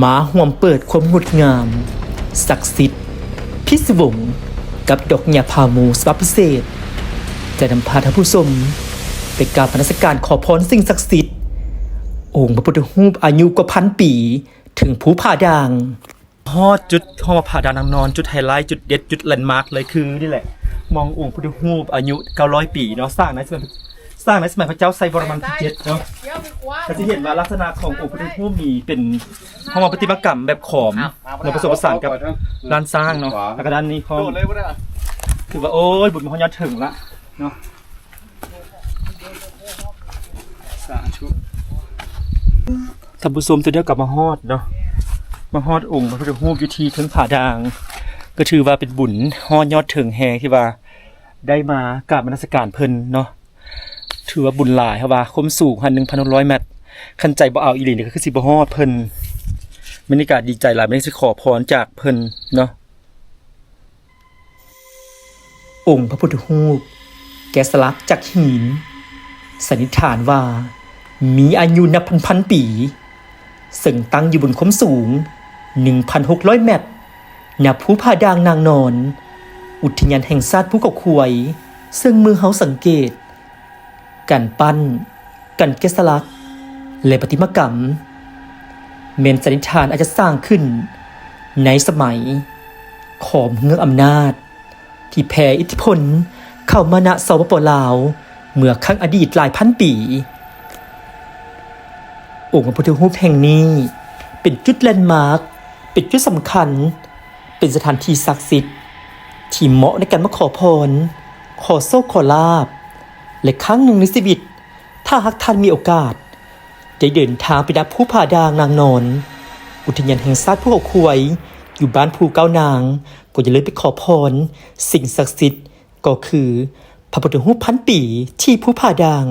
ມາຮ່ວມເປີດຄວາມງົດງາມ, ສັກສິດ, ພິສວົງ ກັບດອກຫຍ້າຜາໝູສະບັບພິເສດ ຈະນຳພາທ່ານຜູ້ຊົມໄປກາບນະມັດສະການຂໍພອນສິ່ງສັກສິດ ອົງພະພຸດທະຮູບອາຍຸກວ່າພັນປີ ເທິງພູຜາດ່າງ. ຮອດຈຸດ ຮອດຜາດ່າງນາງນອນ, ຈຸດໄຮໄລ, ຈຸດເດັດ, ຈຸດແລນມາກເລີຍ ຄືນີ້ແຫຼະ ມອງອົງພຸດທະຮູບອາຍຸເກົ້າຮ້ອຍປີເນາະ, ສ້າງໃນສະໄໝ ສ້າງໃນສະໄໝພະເຈົ້າໄຊວໍລະມັນທີເຈັດເນາະ. ກໍຊິເຫັນວ່າລັກສະນະຂອງອົງພຸດທະຮູບນີ້ເປັນ ເຮົາວ່າປະຕິມາກຳແບບຂອມ ແລ້ວປະສົມປະສານກັບດ້ານຊ້າງເນາະ, ແລ້ວກໍດ້ານນີ້ພ້ອມ. ຄືວ່າ ໂອ້ຍ ບຸນມາຮອດຍອດເຖິງລະເນາະ. ສາທຸ. ທ່ານຜູ້ຊົມ ຕອນນີ້ກໍມາຮອດເນາະ, ມາຮອດອົງພະພຸດທະຮູບຢູ່ທີ່ເທິງຜາດ່າງ, ກໍຖືວ່າເປັນບຸນຮອດຍອດເຖິງແຮງ ທີ່ວ່າໄດ້ມາກາບນະມັດສະການເພິ່ນເນາະ. ຖືວ່າບຸນຫຼາຍ, ເພາະວ່າຄວາມສູງຫັ້ນ ໜຶ່ງພັນຫົກຮ້ອຍແມັດ, ຄັນໃຈບໍ່ເອົາອີ່ຫຼີນີ້ກໍຄືຊິບໍ່ຮອດເພິ່ນ. ມື້ນີ້ກໍດີໃຈຫຼາຍ, ມື້ນີ້ຊິຂໍພອນຈາກເພິ່ນເນາະ. ອົງພະພຸດທະຮູບແກະສະຫຼັກຈາກຫີນ ສັນນິຖານວ່າມີອາຍຸນັບພັນໆປີ, ເຊິ່ງຕັ້ງຢູ່ບົນຄວາມສູງ ໜຶ່ງພັນຫົກຮ້ອຍແມັດ ນະພູຜາດ່າງນາງນອນ, ອຸທິຍານແຫ່ງຊາດພູເຂົາຄວາຍ, ເຊິ່ງເມື່ອເຮົາສັງເກດ ການປັ້ນ, ການແກະສະຫຼັກ ແລະ ປະຕິມາກຳ ແມ່ນສັນນິຖານອາດຈະສ້າງຂຶ້ນໃນສະໄໝຂອງເງືອກອຳນາດ ທີ່ແຜ່ອິດທິພົນເຂົ້າມານະ ສປປ ລາວ ເມື່ອຄັ້ງອະດີດຫຼາຍພັນປີ. ອົງພະພຸດທະຮູບແຫ່ງນີ້ເປັນຈຸດແລນມາກ, ເປັນຈຸດສຳຄັນ, ເປັນສະຖານທີ່ສັກສິດທີ່ເໝາະໃນການມາຂໍພອນ, ຂໍໂຊກຂໍລາບ ແລະ ຄັ້ງໜຶ່ງໃນຊີວິດ ຖ້າຫາກທ່ານມີໂອກາດໄດ້ເດີນທາງໄປນະພູຜາດ່າງນາງນອນ, ອຸທິຍານແຫ່ງຊາດພູເຂົາຄວາຍ ຢູ່ບ້ານພູເກົ້ານາງ, ກໍຢ່າລືມໄປຂໍພອນສິ່ງສັກສິດ ກໍຄືພະພຸດທະຮູບພັນປີທີ່ພູຜາດ່າງ.